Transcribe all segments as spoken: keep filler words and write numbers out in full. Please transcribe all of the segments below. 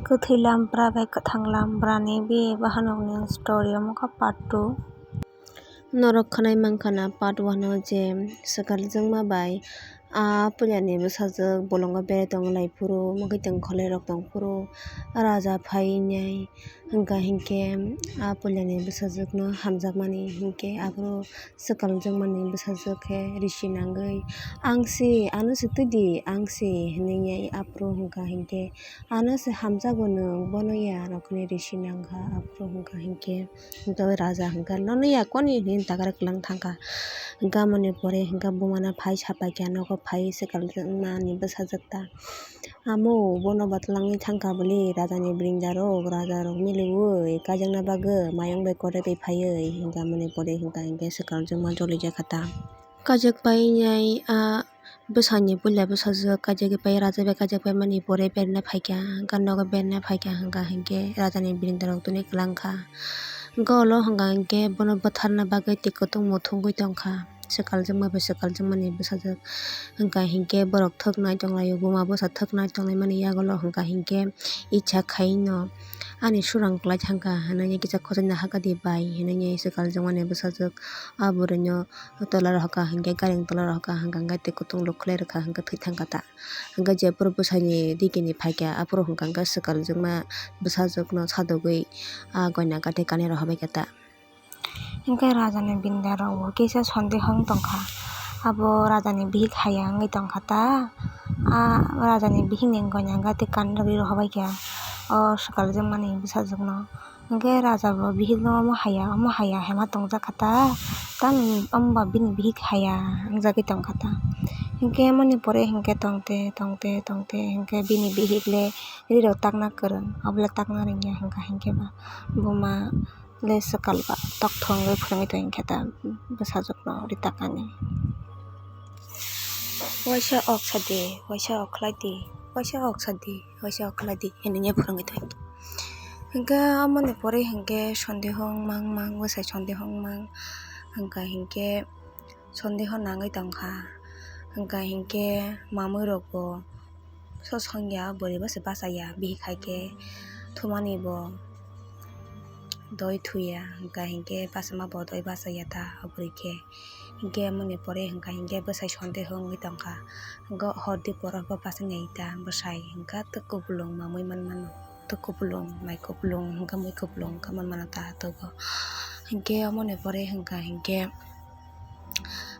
Kwthwi lampra bai kwthang lamprani bihik bahanokni story omo kha part two. Norok khwnai mankha na part one o je swkal jwngma bai a puilani bwsajwk bolongo berai tongwi lai phuru, mwkhwtwng khwlairok tong phuru raja phai nai. Hwnkha hinkhe a puilani bwsajwkno hamjakmani hinkhe aphuru swkal jwngmani bwsajwk khe risi nangwi, "Ang se, ano se twi di, ang se," hwnwi aphuru hwnkha hinkhe, "Ano se hamjago nwng, bono ya," rok hwnwi risi nangkha. Aphuru hwnkha hinkhe, hwnkha raja hwnkha, "Nono ya koni?" hwnwi dagar kwlang thangkha. Hwnkha moni pore hwnkha bumano phai sapaikha, nogo phai swkal jwngmani bwsajwk ta. "Amo, bono batlangwi thangkha bwle rajani brindarok, rajarok miliwi kaijakna bagwi mayung bai korai bai phaiwi," hwnkha moni pore hwnkha hinkhe swkal jwngma jolijakha ta. Kaijak painai a bwsani puila bwsajwk kaijagwi pai, raja bai kaijak paimani pore berna phaikha, hwnkha nogo berna phaikha, hwnkha hinkhe rajani brindarok tini kwlangkha. Hwnkha ulo hwnkha hinkhe bono bwtharna bagwi twi kwtwng muthungwi tongkha. Swkal jwngma bai swkal jwngmani bwsajwk hwnkha hinkhe borok thwknai tonglaio, buma bwsa thwknai tonglaimani yagulo hwnkha hinkhe icha khaino ani surang kwlai thangkha hwnwi kisa khojagna hakadi bai hwnwi swkal jwngmani bwsajwk a bwrwino tola rohorkha hinkhe, gairing tola rohorkha hwnkha hinkhe twi kwtwng luk khwlai rwkha hinkhe thwi thangkha ta. Hinkhe jephuru bwsani digini phaikha aphuru hwnkha hinkhe swkal jwngma bwsajwkno sadogwi a goina gate kanwi rohorbaikha ta. Hinkhe rajani brindarok bo kisa sondeho wng tongkha, abo rajani bihik haya wngwi tongkha ta. A rajani bihikni goina gate kanwi rwbaikha o swkal jwngmani bwsajwkno. Hinkhe raja bo bihikno omo haya, omo haya hinma tongjakha ta, tamni omo ba bini bihik haya wngjagwi tongkha ta. Hinkhe amoni pore hinkhe tongte, tongte, tongte hinkhe bini bihik le rirok takna kwrwng, obo le takna rwngya hwnkha hinkhe ba buma le swkal ba tokthong wngwi phwrwngwi tongkha ta bwsajwkno ri taknani. "Waisa ok sadi, waisa ok khlai di, waisa ok sadi, waisa ok khlai di," hinwi phwrwngwi tongkha. Hinkhe amoni pore hinkhe sondeho wng mang mang, bwsai sondeho wng mang, hwnkha hinkhe sondeho nangwi tongkha. Hwnkha hinkhe mamwi rokbo so songya, bwrwi bo se bachaya, bihik hai khe thumani bo doi thuya, hwnkha hinkhe bachama bo doi bachaya ta o bwrwi khe. Hinkhe amoni pore hwnkha hinkhe bwsai sondeho wngwi tongkha. Go hordi poro bo bachani ta bwsai hwnkha tei kubulung mamwi manmano, tei kubulung mai kubulung hwnkha mui kubulung hwnkha manmano ta togo. Hinkhe amoni pore hwnkha hinkhe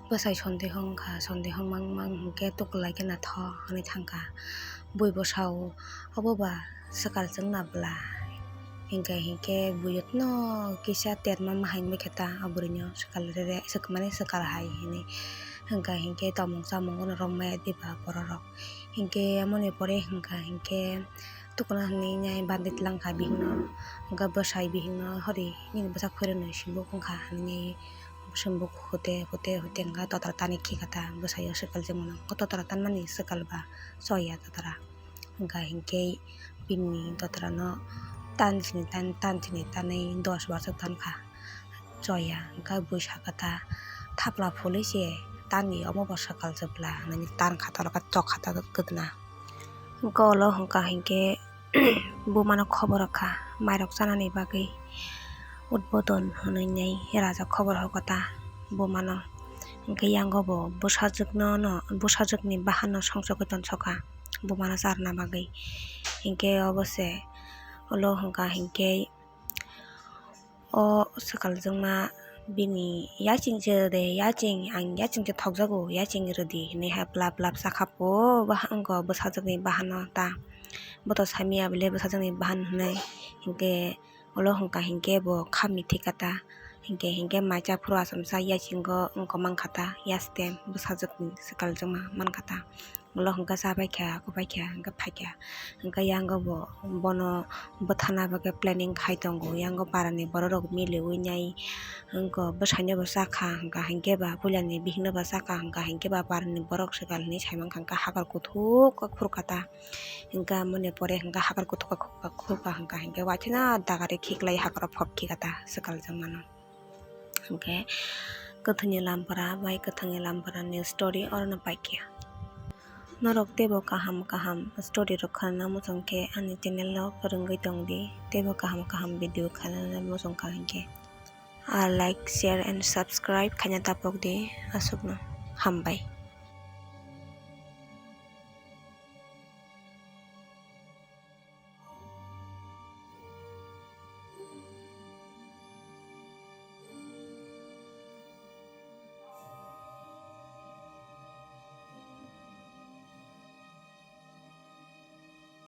bwsai sondeho wngkha, sondeho mang mang hinkhe tukulai khe nathok hwnwi thangkha. Bui bo sao, "Obo ba swkal chwngna bwla?" Hinkha hinkhe buiyono kisa terma mahai wngwi khe ta o bwrwino swkal rere, swk-, mane swkal hai hwnwi. Hinkha hinkhe tongmung chamung no romaya diba bororok. Hinkhe amoni pore hwnkha hinkhe tukuna hwnwi nai bandi twlang kha bihikno. Hwnkha bwsai bihikno, "Hori, nini bwsa khwrwino simbuk wngkha," hwnwi simbuk hute hute hute hwnkha totra tani khikha ta bwsaio swkal jemano. Hwnkha totra tanmani swkal ba choya totra. Hwnkha hinkhe bini totrano tan sini tan, tan sini tanwi dos bosor tankha. Choya hwnkha bui sakha ta, "Thapla phulwi se tani, omo bo swkal jwbla," hwnwi tankha ta, chokha ta kwdwna. Hwnkha ulo hwnkha hinkhe bumano khobor rwkha mairok chanani bagwi udbodon hwnwi nai raja khobor rwkha ta bumano. Hinkhe yango bo bwsajwkno, no, bwsajwkni bahanno songsogwi tonsokha bumano charwna bagwi. Hinkhe obo se ulo hwnkha hinkhe o swkal jwngma bini yaching se rwdi, yaching, ang yaching se thokjago, yaching rwdi hinwi hai plap plap chakha po, ba-, wngkha bwsajwkni bahanno ta. Bo to samiya bwle bwsajwkni bahan hinwi, hinkhe ulo hwnkha hinkhe bo kha mithi kha ta, hinkhe hinkhe mai cha phuru achomsa yachingo wngkha mankha ta, yastem bwsajwkni swkal jwngma mankha ta. Ulo hwnkha cha bai kha, kok bai kha, hwnkhe phai kha. Hwnkhe yango bo bono bwthana bagwi planning khai tongo. Yango parani borok rok miliwi nai wngkha, bwsaino bo cha kha, hwnkha hinkhe ba puilani bihikno bo cha kha, hwnkha hinkhe ba parani borok swkal hinwi sai mankha, hwnkhe hakor kuthuk khe khur kha ta. Hwnkhe amoni pore hwnkhe hakor kuthuk khe khur kha, khur kha hwnkha hinkhe waitheno dagari khiklai hakoro phop khikha ta swkal jwngmano. Hwnkhe kwthwini lampara bai kwthangni lamparani story orono paikha. Norok teibo kaham kaham story rok khanana muchung khe ani channel o kwrwngwi tong di, teibo kaham kaham video khanana muchung kha hinkhe. Ar like, share and subscribe khaina tapok di, aswkno hambai.